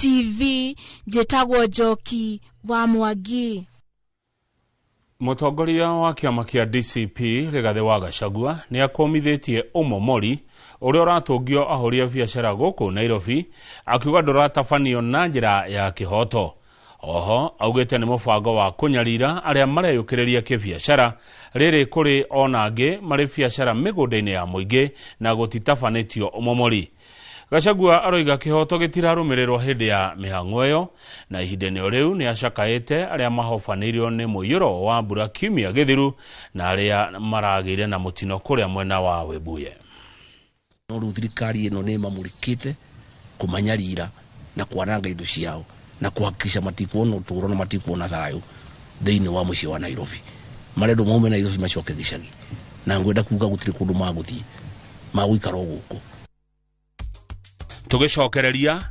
TV, njĩtagwo Njoki wa Mwangi. Mũtongoria wa kĩama kĩa DCP Rigathĩ wa Gachagua nĩ akũmithĩtie ũmomori ũrĩa ũratũngio ahũri a biacara gũkũ Nairobi, akiuga ndũratabanio na njĩra ya kĩhoto. Oho augĩte nĩ mũbango wa kũnyarira arĩa mareyũkĩrĩria kĩbiacara, rĩrĩ kũrĩ ona angĩ marĩ biacara mĩgũnda-inĩ ya mũingĩ na gũtitabanĩtio ũmomori. Gachagua aroiga kĩhoto gĩtirarũmĩrĩrwo hĩndĩ ya mĩhang'o ĩyo, na ihinda-inĩ o rĩu nĩ acakaĩte arĩa mahobanĩirio nĩ mũiyũro wa mbura kiumia gĩthiru na arĩa maragĩire na mũtino kũrĩa mwena wa Webuye. No rĩu thirikari ĩno nĩ ĩmamũrĩkĩte kũmanyarira na kwananga indo ciao na kuhakikisha matikuona ũtũũro na matikuona thayũ thĩinĩ wa mũciĩ wa Nairobi. Marendwo maume Nairobi macoke gĩcagi, na ngwenda kuga gũtirĩ kũndũ magũthiĩ, magũikara o gũkũ. Tũgĩcokereria,